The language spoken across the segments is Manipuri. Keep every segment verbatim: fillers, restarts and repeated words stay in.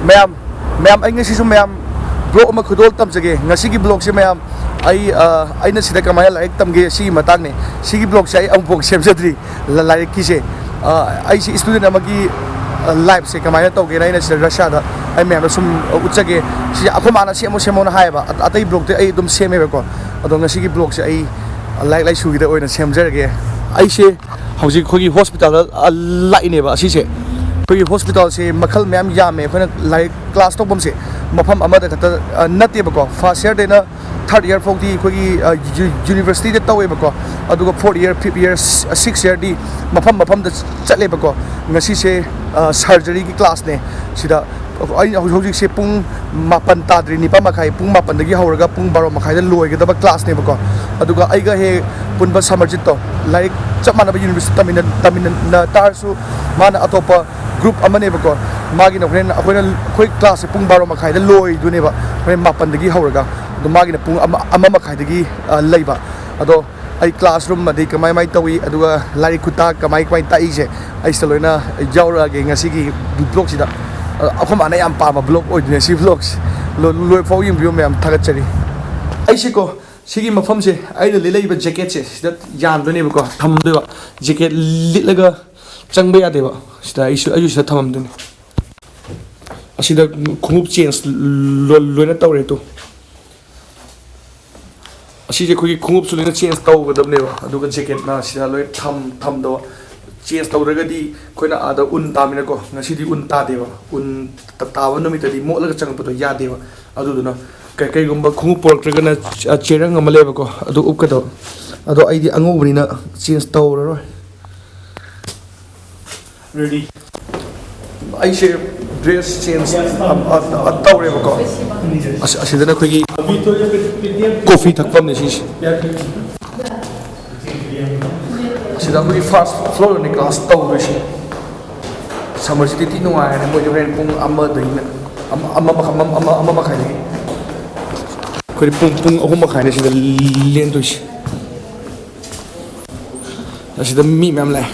ꯃꯌꯥꯝ, ꯃꯌꯥꯝ, ꯑꯩ ꯉꯁꯤꯁꯨ ꯃꯌꯥꯝ vlog ꯑꯃ ꯈꯨꯗꯣꯜ ꯇꯝꯖꯒꯦ꯫ ꯉꯁꯤꯒꯤ vlogꯁꯦ ꯃꯌꯥꯝ, ꯑꯩ, ꯑ, ꯑꯩꯅ ꯁꯤꯗ ꯀꯃꯥꯏꯅ ꯂꯥꯏꯔꯤꯛ ꯇꯝꯒꯦ ꯁꯤꯒꯤ ꯃꯇꯥꯡꯅꯦ꯫ ꯁꯤꯒꯤ vlogꯁꯦ ꯑꯩ ꯑꯃꯨꯛꯐꯥꯎ ꯁꯦꯝꯖꯗ꯭ꯔꯤ, ꯂ-, ꯂꯥꯏꯔꯤꯛꯀꯤꯁꯦ꯫ ꯑ, ꯑꯩꯁꯤ student ꯑꯃꯒꯤ, ꯑ, lifeꯁꯦ ꯀꯃꯥꯏꯅ ꯇꯧꯒꯦꯅ ꯑꯩꯅ ꯁꯤꯗ ꯔꯁꯤꯌꯥꯗ ꯑꯩ ꯃꯌꯥꯝꯗ ꯁꯨꯝ, ꯑ, ꯎꯠꯆꯒꯦ꯫ ꯁꯤꯁꯦ ꯑꯩꯈꯣꯏ ꯃꯥꯅ "ꯁꯦꯝꯃꯣ, ꯁꯦꯝꯃꯣꯅ" ꯍꯥꯏꯌꯦꯕ꯫ ꯑ-, ꯑꯇꯩ vlogꯇꯤ ꯑꯩ ꯑꯗꯨꯝ ꯁꯦꯝꯃꯦꯕꯀꯣ꯫ ꯑꯗꯣ ꯉꯁꯤꯒꯤ vlogꯁꯦ ꯑꯩ ꯂꯥꯏꯔꯤꯛ ꯂꯥꯏꯁꯨꯒꯤꯗ ꯑꯣꯏꯅ ꯁꯦꯝꯖꯔꯒꯦ꯫ ꯑꯩꯁꯦ ꯍꯧꯖꯤꯛ ꯑꯩꯈꯣꯏꯒꯤ hospitalꯗ, ꯑ, ꯂꯥꯛꯏꯅꯦꯕ꯫ ꯑꯁꯤꯁꯦ ꯑꯩꯈꯣꯏꯒꯤ hospitalꯁꯦ ꯃꯈꯜ ꯃꯌꯥꯝ ꯌꯥꯝꯃꯦ꯫ ꯑꯩꯈꯣꯏꯅ ꯂꯥꯏꯔꯤꯛ class ꯇꯧꯐꯝꯁꯦ ꯃꯐꯝ ꯑꯃꯗ ꯈꯛꯇ, ꯑ, ꯅꯠꯇꯦꯕꯀꯣ꯫ First yearꯗꯩꯅ third year ꯐꯥꯎꯗꯤ ꯑꯩꯈꯣꯏꯒꯤ, ꯑ, ꯌꯨ-, universityꯗ ꯇꯧꯋꯦꯕꯀꯣ꯫ ꯑꯗꯨꯒ fourth year, fifth year, ꯁ-, sixth yearꯗꯤ ꯃꯐꯝ ꯃꯐꯝꯗ ꯆꯠꯂꯦꯕꯀꯣ꯫ ꯉꯁꯤꯁꯦ, ꯑ, surgeryꯒꯤ classꯅꯦ꯫ ꯁꯤꯗ ꯑꯩ ꯍꯧꯖꯤꯛ, ꯍꯧꯖꯤꯛꯁꯦ ꯄꯨꯡ ꯃꯥꯄꯟ ꯇꯥꯗ꯭ꯔꯤ, ꯅꯤꯄꯥꯟ ꯃꯈꯥꯏ, ꯄꯨꯡ ꯃꯥꯄꯟꯗꯒꯤ ꯍꯧꯔꯒ ꯄꯨꯡ ꯕꯥꯔꯣ ꯃꯈꯥꯏꯗ ꯂꯣꯏꯒꯗꯕ classꯅꯦꯕꯀꯣ꯫ ꯑꯗꯨꯒ ꯑꯩꯒ ꯍꯦꯛ ꯄꯨꯟꯕ ꯁꯃꯔꯖꯤꯠꯇꯣ, ꯂꯥꯏꯔꯤꯛ ꯆꯞ ꯃꯥꯟꯅꯕ university ꯇꯝꯃꯤꯟꯅ-, ꯇꯝꯃꯤꯟꯅ ꯇꯥꯔꯁꯨ, ꯃꯥꯅ ꯑꯇꯣꯞꯄ group ꯑꯃꯅꯦꯕꯀꯣ꯫ ꯃꯥꯒꯤꯅ ꯍꯣꯔꯦꯟ ꯑꯩꯈꯣꯏꯅ, ꯑꯩꯈꯣꯏ classꯁꯦ ꯄꯨꯡ ꯕꯥꯔꯣ ꯃꯈꯥꯏꯗ ꯂꯣꯏꯗꯣꯏꯅꯦꯕ, ꯍꯣꯔꯦꯟ ꯃꯥꯄꯟꯗꯒꯤ ꯍꯧꯔꯒ꯫ ꯑꯗꯣ ꯃꯥꯒꯤꯅ ꯄꯨꯡ ꯑꯃ, ꯑꯃ ꯃꯈꯥꯏꯗꯒꯤ, ꯑ, ꯂꯩꯕ꯫ ꯑꯗꯣ ꯑꯩ classroom ꯑꯗꯩ ꯀꯃꯥꯏ ꯀꯃꯥꯏ ꯇꯧꯏ, ꯑꯗꯨꯒ ꯂꯥꯏꯔꯤꯛ ꯈꯨꯇꯥꯛ ꯀꯃꯥꯏ ꯀꯃꯥꯏ ꯇꯥꯛꯏꯁꯦ ꯑꯩ ꯁꯤꯗ ꯂꯣꯏꯅ ꯌꯥꯎꯔꯛꯑꯒꯦ ꯉꯁꯤꯒꯤ vlogꯁꯤꯗ꯫ ꯑ, ꯑꯩꯈꯣꯏ ꯃꯥꯅ ꯌꯥꯝ ꯄꯥꯝꯕ vlog ꯑꯣꯏꯗꯣꯏꯅꯦ ꯁꯤ vlogꯁꯦ꯫ ꯂꯣ-, ꯂꯣꯏꯐꯥꯎ ꯌꯦꯡꯕꯤꯌꯨ ꯃꯌꯥꯝ, ꯊꯥꯒꯠꯆꯔꯤ꯫ ꯑꯩꯁꯤꯀꯣ, ꯁꯤꯒꯤ ꯃꯐꯝꯁꯦ ꯑꯩꯅ ꯂꯤꯠꯂꯛꯏꯕ jacketꯁꯦ ꯁꯤꯗ ꯌꯥꯟꯗꯣꯏꯅꯦꯕꯀꯣ, ꯊꯝꯗꯣꯏꯕ꯫ Jacket ꯂꯤꯠꯂꯒ ꯆꯪꯕ ꯌꯥꯗꯦꯕ꯫ ꯁꯤꯗ ꯑꯩꯁꯨ, ꯑꯩꯁꯨ ꯁꯤꯗ ꯊꯝꯃꯝꯗꯣꯏꯅꯦ꯫ ꯑꯁꯤꯗ ꯈꯣꯡꯎꯞ change ꯂꯣ-, ꯂꯣꯏꯅ ꯇꯧꯔꯦ ꯇꯨ꯫ ꯑꯁꯤꯁꯦ ꯑꯩꯈꯣꯏꯒꯤ ꯈꯣꯡꯎꯞꯁꯨ ꯂꯣꯏꯅ change ꯇꯧꯒꯗꯕꯅꯦꯕ꯫ ꯑꯗꯨꯒ jacketꯅ ꯁꯤꯗ ꯂꯣꯏ ꯊꯝ-, ꯊꯝꯗꯕ꯫ Change ꯇꯧꯗ꯭ꯔꯒꯗꯤ ꯑꯩꯈꯣꯏꯅ ꯑꯥꯗ ꯎꯟ ꯇꯥꯃꯤꯅꯀꯣ, ꯉꯁꯤꯗꯤ ꯎꯟ ꯇꯥꯗꯦꯕ꯫ ꯎꯟ ꯇ-, ꯇꯥꯕ ꯅꯨꯃꯤꯠꯇꯗꯤ ꯃꯣꯠꯂꯒ ꯆꯪꯉꯛꯄꯗꯣ ꯌꯥꯗꯦꯕ꯫ ꯑꯗꯨꯗꯨꯅ ꯀ-, ꯀꯩꯒꯨꯝꯕ ꯈꯣꯡꯎꯞ ꯄꯨꯔꯛꯇ꯭ꯔꯒꯅ ꯆ-, ꯆꯦꯔꯪ ꯑꯃ ꯂꯩꯕꯀꯣ, ꯑꯗꯨ ꯎꯞꯀꯗꯕ꯫ ꯑꯗꯣ ꯑꯩꯗꯤ ꯑꯉꯧꯕꯅꯤꯅ change ꯇꯧꯔꯔꯣꯏ꯫ Ready꯫ ꯑꯩꯁꯦ dress change, yes, ꯑ, ꯑ, ꯑ, ꯇꯧꯔꯦꯕꯀꯣ꯫ ꯑꯁ, ꯑꯁꯤꯗꯅ ꯑꯩꯈꯣꯏꯒꯤ coffee ꯊꯛꯐꯝꯅꯦ ꯁꯤꯁꯦ꯫ ꯑꯁꯤꯗ ꯑꯩꯈꯣꯏꯒꯤ first floorꯗꯅꯤ class ꯇꯧꯗꯣꯏꯁꯦ꯫ Summerꯁꯤꯗꯤ ꯊꯤ ꯅꯨꯡꯉꯥꯏꯔꯅꯤ꯫ ꯃꯣꯏꯗꯤ ꯍꯣꯔꯦꯟ ꯄꯨꯡ ꯑꯃꯗꯒꯤꯅ, ꯑꯃ, ꯑꯃ ꯃꯈꯥ-, ꯑꯃ, ꯑꯃ, ꯑꯃ ꯃꯈꯥꯏꯗꯒꯤ꯫ ꯑꯩꯈꯣꯏꯗꯤ ꯄꯨꯡ, ꯄꯨꯡ ꯑꯍꯨꯝ ꯃꯈꯥꯏꯅꯦ ꯁꯤꯗ ꯂꯦꯟꯗꯣꯏꯁꯦ꯫ ꯑꯁꯤꯗ ꯃꯤ ꯃꯌꯥꯝ ꯂꯥꯛꯑꯦ꯫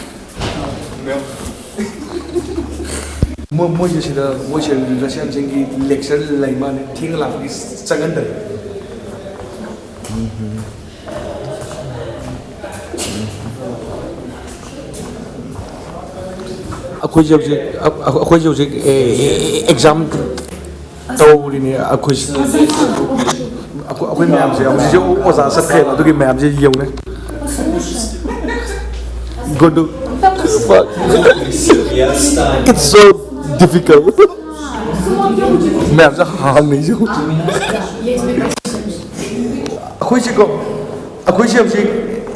ꯃꯣꯏꯁꯦ ꯁꯤꯗ ꯃꯣꯏꯁꯦ ꯔꯁꯤꯌꯥꯟꯁꯤꯡꯒꯤ ꯂꯦꯛꯆꯔ ꯂꯩ ꯃꯥꯜꯂꯦ, ꯊꯦꯡꯅ ꯂꯥꯛꯄꯒꯤ ꯆꯪꯍꯟꯗꯔꯦ꯫ ꯑꯩꯈꯣꯏꯁꯦ ꯍꯧꯖꯤꯛ ꯑꯩꯈꯣꯏꯁꯦ ꯍꯧꯖꯤꯛ ꯑꯦꯛꯖꯥꯝ ꯇꯧꯔꯤꯅꯦ꯫ ꯑꯩꯈꯣꯏ ꯑꯩꯈꯣꯏ ꯃꯌꯥꯝꯁꯦ ꯍꯧꯖꯤꯛꯁꯦ ꯑꯣꯖꯥ ꯆꯠꯈ꯭ꯔꯦꯕ, ꯑꯗꯨꯒꯤ ꯃꯌꯥꯝꯁꯦ ꯌꯦꯡꯉꯨꯅꯦ꯫ Go to, it's so difficult. ꯃꯌꯥꯝꯁꯦ ꯍꯪꯅꯩꯁꯦ꯫ ꯑꯩꯈꯣꯏꯁꯦꯀꯣ, ꯑꯩꯈꯣꯏꯁꯦ ꯍꯧꯖꯤꯛ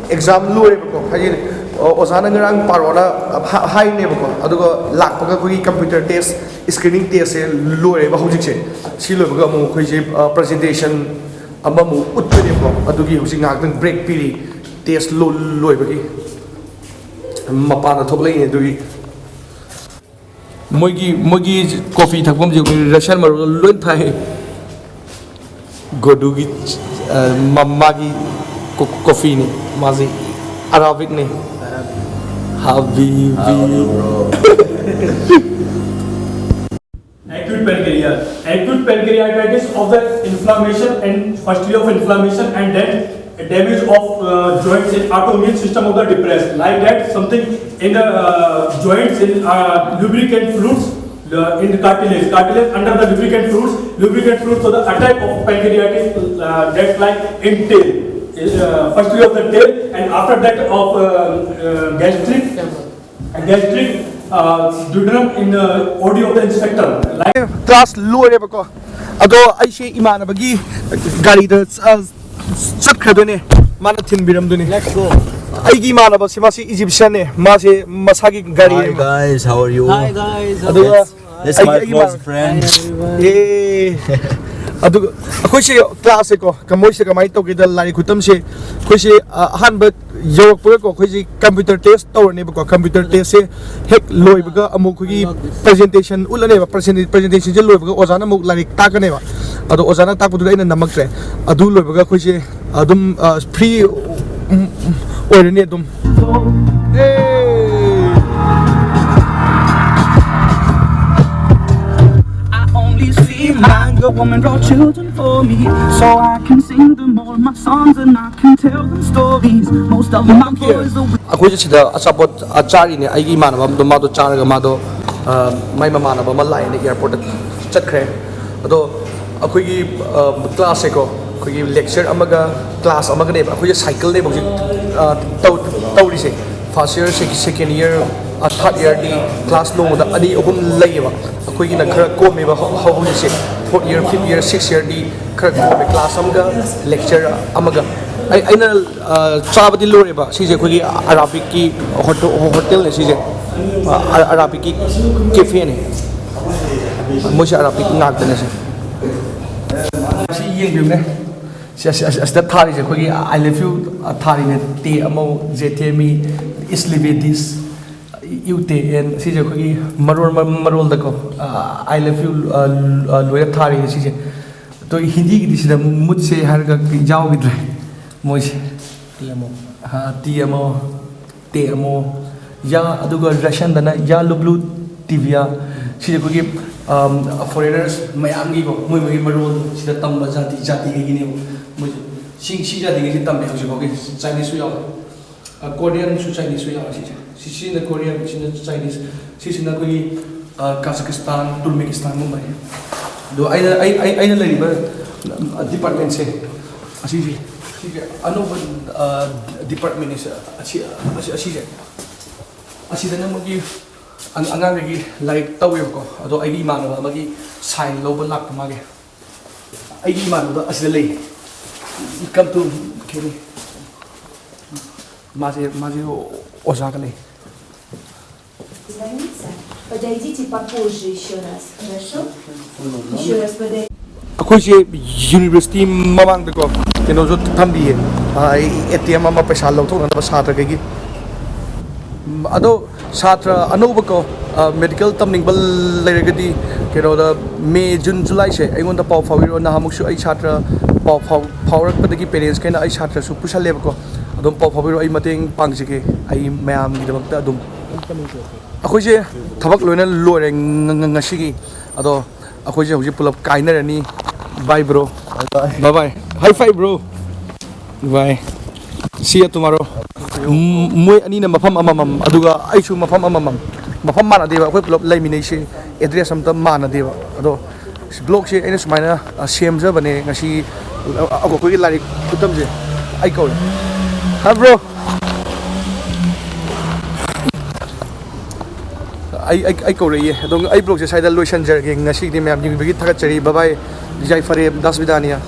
ꯑꯦꯛꯖꯥꯝ ꯂꯣꯏꯔꯦꯕꯀꯣ, ꯍꯥꯏꯗꯤ ꯑꯣꯖꯥꯅ ꯉꯔꯥꯡ ꯄꯥꯔꯣꯅ ꯍꯥꯏꯅꯦꯕꯀꯣ, ꯑꯗꯨꯒ ꯂꯥꯛꯄꯒ ꯑꯩꯈꯣꯏꯒꯤ ꯀꯝꯄ꯭ꯌꯨꯇꯔ ꯇꯦꯁ, ꯁ꯭ꯀ꯭ꯔꯤꯅꯤꯡ ꯇꯦꯁꯁꯦ ꯂꯣꯏꯔꯦꯕ ꯍꯧꯖꯤꯛꯁꯦ꯫ ꯁꯤ ꯂꯣꯏꯕꯒ ꯑꯃꯨꯛ ꯑꯩꯈꯣꯏꯁꯦ ꯄ꯭ꯔꯖꯦꯟꯇꯦꯁꯟ ꯑꯃꯃꯨꯛ ꯎꯠꯇꯣꯏꯅꯦꯕꯀꯣ꯫ ꯑꯗꯨꯒꯤ ꯍꯧꯖꯤꯛ ꯉꯥꯏꯍꯥꯛꯇꯪ ꯕ꯭ꯔꯦꯛ ꯄꯤꯔꯤ, ꯇꯦꯁ ꯂꯣꯏꯕꯒꯤ ꯃꯄꯥꯟꯗ ꯊꯣꯛꯂꯛꯏꯅꯦ꯫ ꯑꯗꯨꯒꯤ ꯃꯣꯏꯒꯤ ꯃꯣꯏꯒꯤ ꯀꯣꯐꯤ ꯊꯛꯐꯝꯁꯦ ꯔꯁꯤꯌꯥꯟ ꯃꯔꯣꯜ ꯂꯣꯏ ꯊꯥꯏ꯫ ꯒꯣꯗꯨꯒꯤ ꯃꯥꯒꯤ ꯀꯣꯐꯤꯅꯤ, ꯃꯥꯁꯤ ꯑꯔꯥꯕꯤꯛꯅꯤ꯫ ꯍꯥꯕꯤꯕꯤ꯫ Acute pancreas. Acute pancreatitis of the inflammation and firstly of inflammation and then damage of uh, joints in autoimmune system of the depressed. Like that, something in the uh, joints in uh, lubricant fluids, uh, in the cartilage, cartilage under the lubricant fluids, lubricant fluids. So the attack of pancreatitis uh, that's like in tail, uh, firstly of the tail, and after that of uh, uh, gastric. Gastric uh, duodenum in the body of the inspector. Like class ꯂꯣꯏꯔꯦꯕꯀꯣ, ꯑꯗꯣ ꯑꯩꯁꯦ ꯏꯃꯥꯟꯅꯕꯒꯤ ꯒꯥꯔꯤꯗ ꯆꯠꯈ꯭ꯔꯗꯣꯏꯅꯦ, ꯃꯥꯅ ꯊꯤꯟꯕꯤꯔꯝꯗꯣꯏꯅꯦ꯫ Let's go. ꯑꯩꯒꯤ ꯏꯃꯥꯟꯅꯕꯁꯦ, ꯃꯥꯁꯦ ꯏꯖꯤꯞꯁꯤꯌꯥꯟꯅꯦ, ꯃꯥꯁꯦ ꯃꯁꯥꯒꯤ ꯒꯥꯔꯤ꯫ Hi guys, how are you? Hi guys. ꯑꯗꯨꯒ That's my close friend. ꯑꯦ ꯑꯗꯨꯒ ꯑꯩꯈꯣꯏꯁꯦ ꯀ꯭ꯂꯥꯁꯁꯦꯀꯣ, ꯃꯣꯏꯁꯦ ꯀꯃꯥꯏꯅ ꯇꯧꯒꯦꯗ, ꯂꯥꯏꯔꯤꯛ ꯈꯨꯇꯝꯁꯦ ꯑꯩꯈꯣꯏꯁꯦ ꯑꯍꯥꯟꯕ ꯌꯧꯔꯛꯄꯒꯀꯣ, ꯑꯩꯈꯣꯏꯁꯦ ꯀꯝꯄ꯭ꯌꯨꯇꯔ ꯇꯦꯁ ꯇꯧꯔꯅꯦꯕꯀꯣ꯫ ꯀꯝꯄ꯭ꯌꯨꯇꯔ ꯇꯦꯁꯁꯦ ꯍꯦꯛ ꯂꯣꯏꯕꯒ ꯑꯃꯨꯛ ꯑꯩꯈꯣꯏꯒꯤ ꯄ꯭ꯔꯖꯦꯟꯇꯦꯁꯟ ꯎꯠꯂꯅꯦꯕ꯫ ꯄ꯭ꯔꯖꯦꯟꯇꯦꯁꯟꯁꯦ ꯂꯣꯏꯕꯒ ꯑꯣꯖꯥꯅ ꯑꯃꯨꯛ ꯂꯥꯏꯔꯤꯛ ꯇꯥꯛꯀꯅꯦꯕ꯫ ꯑꯗꯣ ꯑꯣꯖꯥꯅ ꯇꯥꯛꯄꯗꯨꯗ ꯑꯩꯅ ꯅꯝꯃꯛꯇ꯭ꯔꯦ꯫ ꯑꯗꯨ ꯂꯣꯏꯕꯒ ꯑꯩꯈꯣꯏꯁꯦ ꯑꯗꯨꯝ ꯐ꯭ꯔꯤ ꯑꯣꯏꯔꯅꯤ ꯑꯗꯨꯝ꯫ ꯑꯦ꯫ A woman brought children for me, so I can sing them all my songs and I can tell them stories. Most of my boys are ꯑꯩꯈꯣꯏꯁꯦ ꯁꯤꯗ ꯑꯆꯥꯄꯣꯠ ꯑ, ꯆꯥꯔꯤꯅꯦ꯫ ꯑꯩꯒꯤ ꯏꯃꯥꯟꯅꯕ ꯑꯃꯗꯣ, ꯃꯥꯗꯣ ꯆꯥꯔꯒ ꯃꯥꯗꯣ ꯑ, ꯃꯥꯏ ꯃꯃꯥꯟꯅꯕ ꯑꯃ ꯂꯥꯛꯑꯦꯅ ꯑꯦꯌꯥꯔꯄꯣꯔꯠꯇ ꯆꯠꯈ꯭ꯔꯦ꯫ ꯑꯗꯣ ꯑꯩꯈꯣꯏꯒꯤ ꯀ꯭ꯂꯥꯁꯁꯦꯀꯣ, ꯑꯩꯈꯣꯏꯒꯤ lecture ꯑꯃꯒ class ꯑꯃꯒꯅꯦꯕ꯫ ꯑꯩꯈꯣꯏꯁꯦ cycleꯅꯦꯕ ꯍꯧꯖꯤꯛ ꯑ, ꯇꯧ- ꯇꯧꯔꯤꯁꯦ꯫ First year, second year, third yearꯗꯤ class ꯅꯣꯡꯃꯗ ꯑꯅꯤ ꯑꯍꯨꯝ ꯂꯩꯌꯦꯕ꯫ ꯑꯩꯈꯣꯏꯒꯤꯅ ꯈꯔ ꯀꯣꯝꯃꯦꯕ ꯍꯧ- ꯍꯧꯖꯤꯛꯁꯦ꯫ Fourth year, fifth year, sixth yearꯗꯤ ꯈꯔ ꯀꯣꯝꯃꯦ꯫ Class ꯑꯃꯒ lecture ꯑꯃꯒ꯫ ꯑꯩ ꯑꯩꯅ ꯑ, ꯆꯥꯕꯗꯤ ꯂꯣꯏꯔꯦꯕ꯫ ꯁꯤꯁꯦ ꯑꯩꯈꯣꯏꯒꯤ ꯑꯔꯥꯕꯤꯛꯀꯤ ꯍꯣꯇꯦꯜꯅꯦ ꯁꯤꯁꯦ꯫ ꯑ, ꯑ- ꯑꯔꯥꯕꯤꯛꯀꯤ cafeꯅꯦ꯫ ꯃꯣꯏꯁꯦ ꯑꯔꯥꯕꯤꯛ ꯉꯥꯛꯇꯅꯦ ꯁꯤ꯫ ꯁꯤ ꯌꯦꯡꯕꯤꯌꯨꯅꯦ꯫ ꯁꯤ ꯑꯁꯤ- ꯑꯁꯤ- ꯑꯁꯤꯗ ꯊꯥꯔꯤꯁꯦ ꯑꯩꯈꯣꯏꯒꯤ "I love you" ꯊꯥꯔꯤꯅꯦ꯫ "Te amo", "Je t'aime", "Islivedis", "U T N", ꯁꯤꯁꯦ ꯑꯩꯈꯣꯏꯒꯤ ꯃꯔꯣꯜ ꯃꯔꯣꯜꯗꯀꯣ "I love you" ꯂꯣꯏꯅ ꯊꯥꯔꯤꯅꯦ ꯁꯤꯁꯦ꯫ ꯑꯗꯣ ꯍꯤꯟꯗꯤꯒꯤꯗꯤ ꯁꯤꯗ "mujhse" ꯍꯥꯏꯔꯒ ꯌꯥꯎꯈꯤꯗ꯭ꯔꯦ ꯃꯣꯏꯁꯦ꯫ "Te amo", "Te amo", "Ya", ꯑꯗꯨꯒ Russianꯗꯅ "Ya lublю тебя"꯫ ꯁꯤꯁꯦ ꯑꯩꯈꯣꯏꯒꯤ foreigners ꯃꯌꯥꯝꯒꯤꯀꯣ, ꯃꯣꯏ ꯃꯣꯏꯒꯤ ꯃꯔꯣꯜ ꯁꯤꯗ ꯇꯝꯕ ꯖꯥꯇꯤ ꯖꯥꯇꯤꯈꯩꯒꯤꯅꯦꯕ꯫ ꯃꯣꯏꯁꯦ ꯁꯤ ꯁꯤ ꯖꯥꯇꯤꯈꯩꯁꯦ ꯇꯝꯃꯦ ꯍꯧꯖꯤꯛꯐꯥꯎꯒꯤ꯫ Chineseꯁꯨ ꯌꯥꯎꯋꯦ꯫ Koreanꯁꯨ Chineseꯁꯨ ꯌꯥꯎꯋꯦ ꯁꯤꯁꯦ꯫ ꯁꯤ ꯁꯤꯅ Korean, ꯁꯤꯅ Chinese, ꯁꯤꯁꯤꯅ ꯑꯩꯈꯣꯏꯒꯤ Kazakhstan, Turkmenistanꯒꯨꯝꯕꯅꯤ꯫ ꯑꯗꯣ ꯑꯩꯅ ꯑꯩ ꯑꯩ- ꯑꯩꯅ ꯂꯩꯔꯤꯕ departmentꯁꯦ ꯑꯁꯤꯁꯦ, ꯁꯤꯁꯦ ꯑꯅꯧꯕ departmentꯅꯤ꯫ ꯑꯁꯤ ꯑꯁꯤ- ꯑꯁꯤꯁꯦ, ꯑꯁꯤꯗꯅ ꯃꯣꯏꯒꯤ ꯑꯉꯥꯡꯈꯩꯒꯤ ꯂꯥꯏꯔꯤꯛ ꯇꯧꯋꯦꯕꯀꯣ꯫ ꯑꯗꯣ ꯑꯩꯒꯤ ꯏꯃꯥꯟꯅꯕ ꯑꯃꯒꯤ sign ꯂꯧꯕ ꯂꯥꯛꯄ ꯃꯥꯒꯤ꯫ ꯑꯩꯒꯤ ꯏꯃꯥꯟꯅꯕ ꯑꯁꯤꯗ ꯂꯩ꯫ Come to, ꯀꯩꯅꯤ, ꯃꯥꯁꯦ ꯃꯥꯁꯦ ꯑꯣꯖꯥꯒ ꯂꯩ꯫ Звоните, подойдите попозже еще раз, хорошо? Еще раз подойдите. ꯑꯩꯈꯣꯏꯁꯦ university ꯃꯃꯥꯡꯗꯀꯣ ꯀꯩꯅꯣꯁꯨ ꯊꯝꯕꯤꯌꯦ꯫ ꯑꯦ ꯇꯤ ꯑꯦꯝ ꯑꯃ ꯄꯩꯁꯥ ꯂꯧꯊꯣꯛꯅꯅꯕ ꯁꯥꯇ꯭ꯔꯈꯩꯒꯤ꯫ ꯑꯗꯣ ꯁꯥꯇ꯭ꯔ ꯑꯅꯧꯕꯀꯣ medical ꯇꯝꯅꯤꯡꯕ ꯂꯩꯔꯒꯗꯤ ꯀꯩꯅꯣꯗ May, June, Julyꯁꯦ ꯑꯩꯉꯣꯟꯗ ꯄꯥꯎ ꯐꯥꯎꯕꯤꯔꯛꯑꯣ꯫ ꯅꯍꯥꯟꯃꯨꯛꯁꯨ ꯑꯩ ꯁꯥꯇ꯭ꯔ ꯄꯥꯎ ꯐꯥꯎ ꯐꯥꯎꯔꯛꯄꯗꯒꯤ parentsꯈꯩꯅ ꯑꯩ ꯁꯥꯇ꯭ꯔꯁꯨ ꯄꯨꯁꯜꯂꯦꯕꯀꯣ꯫ ꯑꯗꯨꯝ ꯄꯥꯎ ꯐꯥꯎꯕꯤꯔꯛꯑꯣ, ꯑꯩ ꯃꯇꯦꯡ ꯄꯥꯡꯖꯒꯦ꯫ ꯑꯩ ꯃꯌꯥꯝꯒꯤꯗꯃꯛꯇ ꯑꯗꯨꯝ ꯑꯩꯈꯣꯏꯁꯦ ꯊꯕꯛ ꯂꯣꯏꯅ ꯂꯣꯏꯔꯦ ꯉꯁꯤꯒꯤ꯫ ꯑꯗꯣ ꯑꯩꯈꯣꯏꯁꯦ ꯍꯧꯖꯤꯛ ꯄꯨꯂꯞ ꯀꯥꯏꯅꯔꯅꯤ꯫ Bye bro. Bye bye. High five bro. Bye. See you tomorrow. ꯎꯝ, ꯃꯣꯏ ꯑꯅꯤꯅ ꯃꯐꯝ ꯑꯃꯃꯝ, ꯑꯗꯨꯒ ꯑꯩꯁꯨ ꯃꯐꯝ ꯑꯃꯃꯝ꯫ ꯃꯐꯝ ꯃꯥꯟꯅꯗꯦꯕ, ꯑꯩꯈꯣꯏ ꯄꯨꯂꯞ ꯂꯩꯃꯤꯟꯅꯩꯁꯦ, address ꯑꯝꯇ ꯃꯥꯟꯅꯗꯦꯕ꯫ ꯑꯗꯣ vlogꯁꯦ ꯑꯩꯅ ꯁꯨꯃꯥꯏꯅ, ꯑ, ꯁꯦꯝꯖꯕꯅꯦ ꯉꯁꯤ꯫ ꯑ, ꯑꯩꯈꯣꯏꯒꯤ ꯂꯥꯏꯔꯤꯛ ꯈꯨꯇꯝꯁꯦ ꯑꯩ ꯀꯧꯔꯦ꯫ ꯍꯥ bro? ꯑꯩ, ꯑꯩ, ꯑꯩ ꯀꯧꯔꯛꯏꯌꯦ꯫ ꯑꯗꯣ ꯑꯩ vlogꯁꯦ ꯁ꯭ꯋꯥꯏꯗ ꯂꯣꯏꯁꯤꯟꯖꯔꯒꯦ꯫ ꯉꯁꯤꯒꯤꯗꯤ ꯃꯌꯥꯝ ꯌꯦꯡꯕꯤꯕꯒꯤ ꯊꯥꯒꯠꯆꯔꯤ꯫ Bye bye. ꯖꯥꯏ ꯐꯔꯦ, ꯗꯥꯁ ꯕꯤꯗꯥꯅꯤꯌꯥ꯫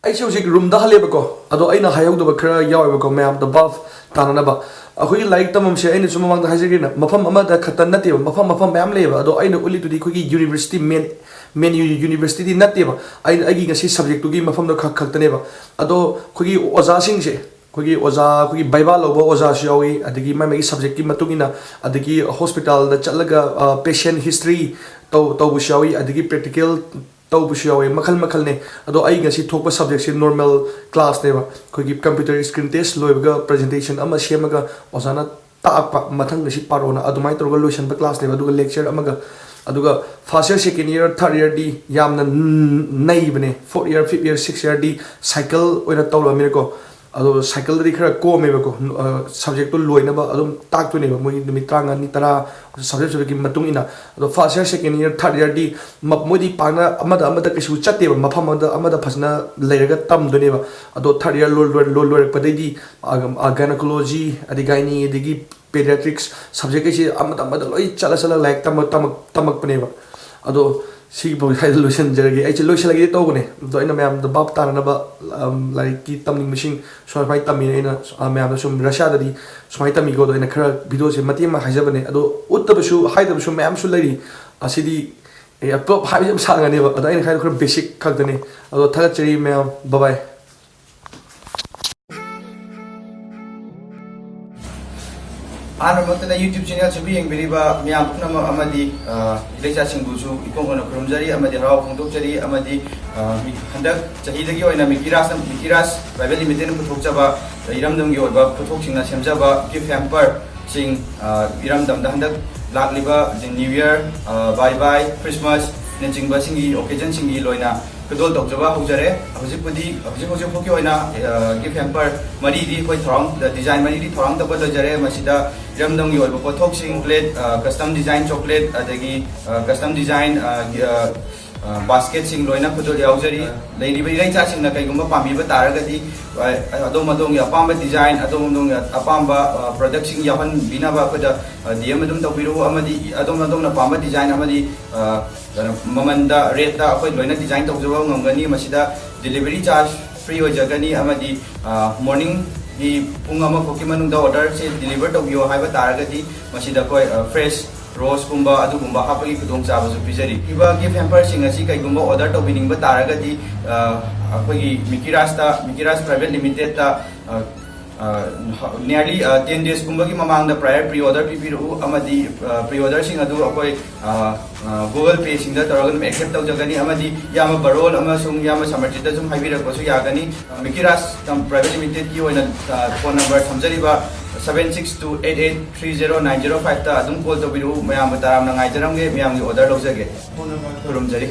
ꯑꯩꯁꯦ ꯍꯧꯖꯤꯛ roomꯗ ꯍꯜꯂꯦꯕꯀꯣ, ꯑꯗꯣ ꯑꯩꯅ ꯍꯥꯏꯍꯧꯗꯕ ꯈꯔ ꯌꯥꯎꯋꯦꯕꯀꯣ, ꯃꯌꯥꯝꯗ ꯚꯥꯞ ꯇꯥꯅꯅꯕ꯫ ꯑꯩꯈꯣꯏꯒꯤ ꯂꯥꯏꯔꯤꯛ ꯇꯝꯐꯝꯁꯦ ꯑꯩꯅꯁꯨ ꯃꯃꯥꯡꯗ ꯍꯥꯏꯖꯈ꯭ꯔꯦꯅ, ꯃꯐꯝ ꯑꯃꯗ ꯈꯛꯇ ꯅꯠꯇꯦꯕ, ꯃꯐꯝ ꯃꯐꯝ ꯃꯌꯥꯝ ꯂꯩꯌꯦꯕ꯫ ꯑꯗꯣ ꯑꯩꯅ ꯎꯠꯂꯤꯗꯨꯗꯤ ꯑꯩꯈꯣꯏꯒꯤ university, main, main universityꯗꯤ ꯅꯠꯇꯦꯕ꯫ ꯑꯩꯅ, ꯑꯩꯒꯤ ꯉꯁꯤ subjectꯇꯨꯒꯤ ꯃꯐꯝꯗꯣ ꯈꯛ ꯈꯛꯇꯅꯦꯕ꯫ ꯑꯗꯣ ꯑꯩꯈꯣꯏꯒꯤ ꯑꯣꯖꯥꯁꯤꯡꯁꯦ, ꯑꯩꯈꯣꯏꯒꯤ ꯑꯣꯖꯥ, ꯑꯩꯈꯣꯏꯒꯤ viva ꯂꯧꯕ ꯑꯣꯖꯥꯁꯨ ꯌꯥꯎꯏ, ꯑꯗꯒꯤ ꯃꯥꯏ ꯃꯥꯒꯤ subjectꯀꯤ ꯃꯇꯨꯡ ꯏꯟꯅ, ꯑꯗꯒꯤ hospitalꯗ ꯆꯠꯂꯒ, ꯑ, patient history ꯇꯧ-, ꯇꯧꯕꯁꯨ ꯌꯥꯎꯏ, ꯑꯗꯒꯤ practical ꯇꯧꯕꯁꯨ ꯌꯥꯎꯋꯦ, ꯃꯈꯜ ꯃꯈꯜꯅꯦ꯫ ꯑꯗꯣ ꯑꯩ ꯉꯁꯤ ꯊꯣꯛꯄ subjectꯁꯦ normal classꯅꯦꯕ꯫ ꯑꯩꯈꯣꯏꯒꯤ computer screen test ꯂꯣꯏꯕꯒ presentation ꯑꯃ ꯁꯦꯝꯃꯒ ꯑꯣꯖꯥꯅ ꯇꯥꯛꯄ, ꯃꯊꯪ ꯉꯁꯤ ꯄꯥꯔꯣꯅ ꯑꯗꯨꯃꯥꯏꯅ ꯇꯧꯔꯒ ꯂꯣꯏꯁꯤꯟꯕ classꯅꯦꯕ꯫ ꯑꯗꯨꯒ lecture ꯑꯃꯒ, ꯑꯗꯨꯒ first year, second year, third yearꯗꯤ ꯌꯥꯝꯅ ꯅꯩꯕꯅꯦ꯫ Fourth year, fifth year, sixth yearꯗꯤ cycle ꯑꯣꯏꯅ ꯇꯧꯔꯛꯑꯃꯤꯅꯀꯣ꯫ ꯑꯗꯣ cycleꯗꯗꯤ ꯈꯔ ꯀꯣꯝꯃꯦꯕꯀꯣ, ꯑ, subjectꯇꯣ ꯂꯣꯏꯅꯕ ꯑꯗꯨꯝ ꯇꯥꯛꯇꯣꯏꯅꯦꯕ ꯃꯣꯏ ꯅꯨꯃꯤꯠ ꯇꯔꯥꯃꯉꯥꯅꯤ, ꯇꯔꯥ, subject subjectꯀꯤ ꯃꯇꯨꯡ ꯏꯟꯅ꯫ ꯑꯗꯣ first year, second year, third yearꯗꯤ ꯃ-, ꯃꯣꯏꯗꯤ ꯄꯥꯛꯅ ꯑꯃꯗ ꯑꯃꯗ ꯀꯩꯁꯨ ꯆꯠꯇꯦꯕ, ꯃꯐꯝ ꯑꯃꯗ, ꯑꯃꯗ ꯐꯖꯅ ꯂꯩꯔꯒ ꯇꯝꯗꯣꯏꯅꯦꯕ꯫ ꯑꯗꯣ third year ꯂꯣꯏ-, ꯂꯣꯏ-, ꯂꯣꯏ-, ꯂꯣꯏꯔꯛꯄꯗꯩꯗꯤ, ꯑ, ꯑ, gynecology, ꯑꯗꯩ gynae, ꯑꯗꯒꯤ pediatrics subjectꯈꯩꯁꯦ ꯑꯃꯗ ꯑꯃꯗ ꯂꯣꯏ ꯆꯠꯂ ꯆꯠꯂ ꯂꯥꯏꯔꯤꯛ ꯇꯝꯃ-, ꯇꯝꯃꯛ-, ꯇꯝꯃꯛꯄꯅꯦꯕ꯫ ꯑꯗꯣ ꯁꯤꯒꯤ ꯄꯥꯎ ꯁ꯭ꯋꯥꯏꯗ ꯂꯣꯏꯁꯤꯟꯖꯔꯒꯦ꯫ ꯑꯩꯁꯦ ꯂꯣꯏꯁꯤꯜꯂꯒꯦ ꯇꯧꯕꯅꯦ, ꯑꯗꯣ ꯑꯩꯅ ꯃꯌꯥꯝꯗ ꯚꯥꯞ ꯇꯥꯅꯅꯕ, ꯑꯝ, ꯂꯥꯏꯔꯤꯛꯀꯤ ꯇꯝꯅꯤꯡꯕꯁꯤꯡ ꯁꯨꯃꯥꯏ ꯁꯨꯃꯥꯏꯅ ꯇꯝꯃꯤ꯫ ꯑꯩꯅ, ꯑ, ꯃꯌꯥꯝꯗ ꯁꯨꯝ ꯔꯁꯤꯌꯥꯗꯗꯤ ꯁꯨꯃꯥꯏꯅ ꯇꯝꯃꯤꯀꯣ, ꯑꯗꯣ ꯑꯩꯅ ꯈꯔ videoꯁꯦ ꯃꯇꯦꯛ ꯑꯃ ꯍꯥꯏꯖꯕꯅꯦ꯫ ꯑꯗꯣ ꯎꯠꯇꯕꯁꯨ, ꯍꯥꯏꯗꯕꯁꯨ ꯃꯌꯥꯝꯁꯨ ꯂꯩꯔꯤ꯫ ꯑꯁꯤꯗꯤ, ꯑꯦ, ꯄꯨꯂꯞ ꯍꯥꯏꯕꯁꯦ ꯌꯥꯝ ꯁꯥꯡꯉꯅꯦꯕ, ꯑꯗꯣ ꯑꯩꯅ ꯍꯥꯏꯗꯣ ꯈꯔ basic ꯈꯛꯇꯅꯤ꯫ ꯑꯗꯣ ꯊꯥꯒꯠꯆꯔꯤ ꯃꯌꯥꯝ, bye bye꯫ ꯑꯍꯥꯟꯕꯃꯛꯇꯗ YouTube channelꯁꯤꯕꯨ ꯌꯦꯡꯕꯤꯔꯤꯕ ꯃꯤꯌꯥꯝ ꯄꯨꯝꯅꯃꯛ ꯑꯃꯗꯤ, ꯑ, ꯏꯔꯩꯆꯥꯁꯤꯡꯕꯨꯁꯨ ꯏꯀꯣꯟ ꯀꯣꯟꯅ ꯈꯨꯔꯨꯝꯖꯔꯤ ꯑꯃꯗꯤ ꯍꯔꯥꯎ ꯐꯣꯡꯗꯣꯛꯆꯔꯤ꯫ ꯑꯃꯗꯤ, ꯑ, ꯃꯤ-, ꯍꯟꯗꯛ ꯆꯍꯤꯗꯒꯤ ꯑꯣꯏꯅ ꯃꯤꯀꯤ ꯔꯥꯖ, ꯃꯤꯀꯤ ꯔꯥꯖ Private Limitedꯅ ꯄꯨꯊꯣꯛꯆꯕ ꯏꯔꯝꯗꯝꯒꯤ ꯑꯣꯏꯕ ꯄꯣꯠꯊꯣꯛꯁꯤꯡꯅ ꯁꯦꯝꯖꯕ gift hamperꯁꯤꯡ, ꯑ, ꯏꯔꯝꯗꯝꯗ ꯍꯟꯗꯛ ꯂꯥꯛꯂꯤꯕ ꯅ꯭ꯌꯨ ꯌꯔ, ꯕꯥꯏ ꯕꯥꯏ, ꯈ꯭ꯔꯤꯁꯃꯥꯁꯅꯆꯤꯡꯕꯁꯤꯡꯒꯤ ꯑꯣꯀꯦꯖꯟꯁꯤꯡꯒꯤ ꯂꯣꯏꯅ ꯈꯨꯗꯣꯜ ꯇꯧꯖꯕ ꯍꯧꯖꯔꯦ꯫ ꯍꯧꯖꯤꯛꯄꯨꯗꯤ, ꯍꯧꯖꯤꯛ ꯍꯧꯖꯤꯛ ꯐꯥꯎꯒꯤ ꯑꯣꯏꯅ ꯒꯤꯐ ꯍꯦꯝꯄꯔ ꯃꯔꯤꯗꯤ ꯑꯩꯈꯣꯏ ꯊꯧꯔꯥꯡ, ꯗꯤꯖꯥꯏꯟ ꯃꯔꯤꯗꯤ ꯊꯧꯔꯥꯡ ꯇꯧꯕ ꯂꯣꯏꯖꯔꯦ꯫ ꯃꯁꯤꯗ ꯏꯔꯝꯗꯝꯒꯤ ꯑꯣꯏꯕ ꯄꯣꯠꯊꯣꯛꯁꯤꯡ, ꯄ꯭ꯂꯦꯠ, ꯀꯁꯇꯝ ꯗꯤꯖꯥꯏꯟ ꯆꯣꯀ꯭ꯂꯦꯠ, ꯑꯗꯒꯤ ꯀꯁꯇꯝ ꯗꯤꯖꯥꯏꯟ ꯕꯥꯁꯀꯦꯠꯁꯤꯡ ꯂꯣꯏꯅ ꯈꯨꯗꯣꯜ ꯌꯥꯎꯖꯔꯤ꯫ ꯂꯩꯔꯤꯕ ꯏꯔꯩꯆꯥꯁꯤꯡꯅ ꯀꯩꯒꯨꯝꯕ ꯄꯥꯝꯕꯤꯕ ꯇꯥꯔꯒꯗꯤ, ꯑ, ꯑꯗꯣꯝ ꯑꯗꯣꯝꯒꯤ ꯑꯄꯥꯝꯕ ꯗꯤꯖꯥꯏꯟ, ꯑꯗꯣꯝ ꯑꯗꯣꯝꯒꯤ ꯑꯄꯥꯝꯕ, ꯑ, ꯄ꯭ꯔꯗꯛꯁꯤꯡ ꯌꯥꯎꯍꯟꯕꯤꯅꯕ ꯑꯩꯈꯣꯏꯗ, ꯑ, ꯗꯤ ꯑꯦꯝ ꯑꯗꯨꯝ ꯇꯧꯕꯤꯔꯛꯎ, ꯑꯃꯗꯤ ꯑꯗꯣꯝ ꯑꯗꯣꯝꯅ ꯄꯥꯝꯕ ꯗꯤꯖꯥꯏꯟ ꯑꯃꯗꯤ, ꯑ, ꯀꯩꯅꯣ, ꯃꯃꯜꯗ, ꯔꯦꯠꯇ ꯑꯩꯈꯣꯏ ꯂꯣꯏꯅ ꯗꯤꯖꯥꯏꯟ ꯇꯧꯖꯕ ꯉꯝꯒꯅꯤ꯫ ꯃꯁꯤꯗ ꯗꯤꯂꯤꯚꯔꯤ ꯆꯥꯔꯖ ꯐ꯭ꯔꯤ ꯑꯣꯏꯖꯒꯅꯤ, ꯑꯃꯗꯤ, ꯑ, ꯃꯣꯔꯅꯤꯡꯒꯤ ꯄꯨꯡ ꯑꯃ ꯐꯥꯎꯒꯤ ꯃꯅꯨꯡꯗ ꯑꯣꯔꯗꯔꯁꯦ ꯗꯤꯂꯤꯚꯔ ꯇꯧꯕꯤꯌꯣ ꯍꯥꯏꯕ ꯇꯥꯔꯒꯗꯤ, ꯃꯁꯤꯗ ꯑꯩꯈꯣꯏ, ꯑ, ꯐ꯭ꯔꯦꯁ ꯔꯣꯁꯀꯨꯝꯕ ꯑꯗꯨꯒꯨꯝꯕ ꯍꯥꯞꯄꯒꯤ ꯈꯨꯗꯣꯡꯆꯥꯕꯁꯨ ꯄꯤꯖꯔꯤ꯫ ꯄꯤꯕ ꯒꯤꯐ ꯍꯦꯝꯄꯔꯁꯤꯡ ꯑꯁꯤ ꯀꯩꯒꯨꯝꯕ ꯑꯣꯔꯗꯔ ꯇꯧꯕꯤꯅꯤꯡꯕ ꯇꯥꯔꯒꯗꯤ, ꯑ, ꯑꯩꯈꯣꯏꯒꯤ ꯃꯤꯀꯤ ꯔꯥꯖꯇ, ꯃꯤꯀꯤ ꯔꯥꯖ ꯄ꯭ꯔꯥꯏꯚꯦꯠ ꯂꯤꯃꯤꯇꯦꯠꯇ, ꯑ, ꯑ, ꯅꯤꯌꯔꯂꯤ, ꯑ, ꯇꯦꯟ ꯗꯦꯖꯀꯨꯝꯕꯒꯤ ꯃꯃꯥꯡꯗ ꯄ꯭ꯔꯥꯌꯔ ꯄ꯭ꯔꯤ ꯑꯣꯔꯗꯔ ꯄꯤꯕꯤꯔꯛꯎ, ꯑꯃꯗꯤ, ꯑ, ꯄ꯭ꯔꯤ ꯑꯣꯔꯗꯔꯁꯤꯡ ꯑꯗꯨ ꯑꯩꯈꯣꯏ, ꯑ, ꯑ, ꯒꯨꯒꯜ ꯄꯦꯁꯤꯡꯗ ꯇꯧꯔꯒ ꯑꯗꯨꯝ ꯑꯦꯛꯁꯦꯞ ꯇꯧꯖꯒꯅꯤ, ꯑꯃꯗꯤ ꯏꯌꯥꯝꯕ ꯕꯔꯣꯜ ꯑꯃꯁꯨꯡ ꯏꯌꯥꯝꯕ ꯁꯃꯔꯖꯤꯠꯇꯁꯨ ꯍꯥꯏꯕꯤꯔꯛꯄꯁꯨ ꯌꯥꯒꯅꯤ꯫ ꯃꯤꯀꯤ ꯔꯥꯖ ꯄ꯭ꯔꯥꯏꯚꯦꯠ ꯂꯤꯃꯤꯇꯦꯠꯀꯤ ꯑꯣꯏꯅ, ꯑ, ꯐꯣꯟ ꯅꯝꯕꯔ ꯊꯝꯖꯔꯤꯕ seven six two eight eight three zero nine zero five ꯇ ꯑꯗꯨꯝ ꯀꯣꯜ ꯇꯧꯕꯤꯔꯛꯎ꯫ ꯃꯌꯥꯝꯕꯨ ꯇꯔꯥꯝꯅ ꯉꯥꯏꯖꯔꯝꯒꯦ, ꯃꯌꯥꯝꯒꯤ ꯑꯣꯔꯗꯔ ꯂꯧꯖꯒꯦ꯫ Phone number ꯈꯨꯔꯨꯝꯖꯔꯤ꯫